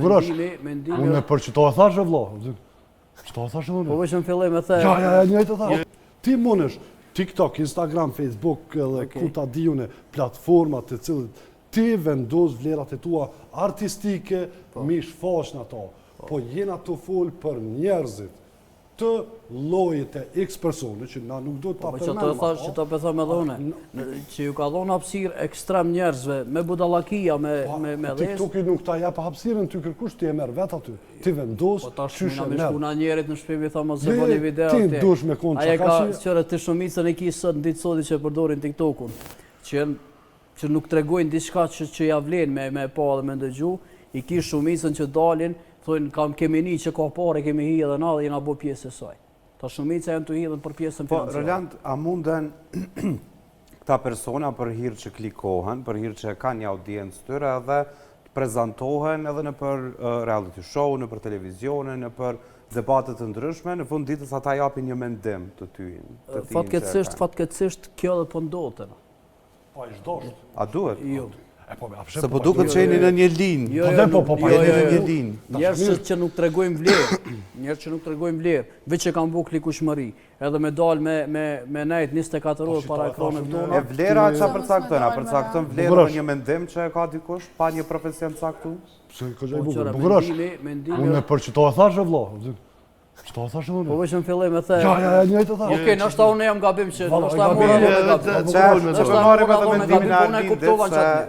Bukurosh, mendimi, mendimi Unë për që to e thashë, vlla. Që to e thashë edhe Po unë. veç në fillim e the. Ja, ja, ja, njëjtë e thashë. Ti mundesh TikTok, Instagram, Facebook edhe Okej. ku ta di unë, platforma të cilët ti vendos vlerat e tua artistike Po. mi shfaq në ato. Po jena të fol për njerëzit të llojit e X personi që na nuk do ta Po që të përmendim thash, ato. që të po them edhe unë, në- që ju ka dhonë hapësirë ekstrem njerëzve, me budallakia, me Po, me me dhes. TikToki nuk ta jep hapësirën ty kërkush, ti e merr vet aty. Ti vendos Po tash qysh muna e me merr. shku na njerit në shtëpi mi tha mos e Le, bëni video ti ti. dush me konë Ai e çka ka, që- qëre ti shumicën e ki sot në ditë soti që e përdorin TikTokun, që janë që nuk tregojnë diçka që që ja vlen me me pa dhe me ndëgju, i ki shumicën që dalin, thonë kam kemi një që ka pare, kemi hi edhe na dhe jena bo pjesë e saj. Ta shumica janë të hidhen për pjesën Po, financiare. Roland, a munden këta persona për hirë që klikohen, për hirë që kanë një audiencë tyre edhe të prezantohen edhe në për reality show, në për televizione, në për debate të ndryshme, në fund ditës ata japin një mendim të tyjin. të tijin që e Fatkeqësisht, kanë. fatkeqësisht kjo edhe po ndodh. Po ish dosht. A duhet? Jo. E po, a pse Se po po, duket që jeni në një linjë. Jo, Po, jo, dhe, po, po, po, jo, jeni jo, në jo. një linjë. Njerëz që nuk tregojnë vlerë, njerëz që nuk tregojnë vlerë, veç që kanë bu klikueshmëri, edhe me dal me me me nejt 24 orë Po, para si ta ekraneve thashë tona. E vlera Ti- që përcakton, a përcakton vlerën Bukurosh. për një mendim që e ka dikush pa një profesion caktuar? Pse ka Po bukur. qëra, Bukurosh. mendimi, mendimi Unë për që to e thashë, vlla. Që to e thashë edhe Po unë. veç në fillim e the. Ja, ja, ja, njëjtë e thashë. Okej, ndoshta unë jam gabim që Valla, ndoshta gabim. mora Jo, unë gabim. Që Ndoshta po marrim mora edhe unë mendimin gabim, e po unë e Arlindit kuptova se në qatë.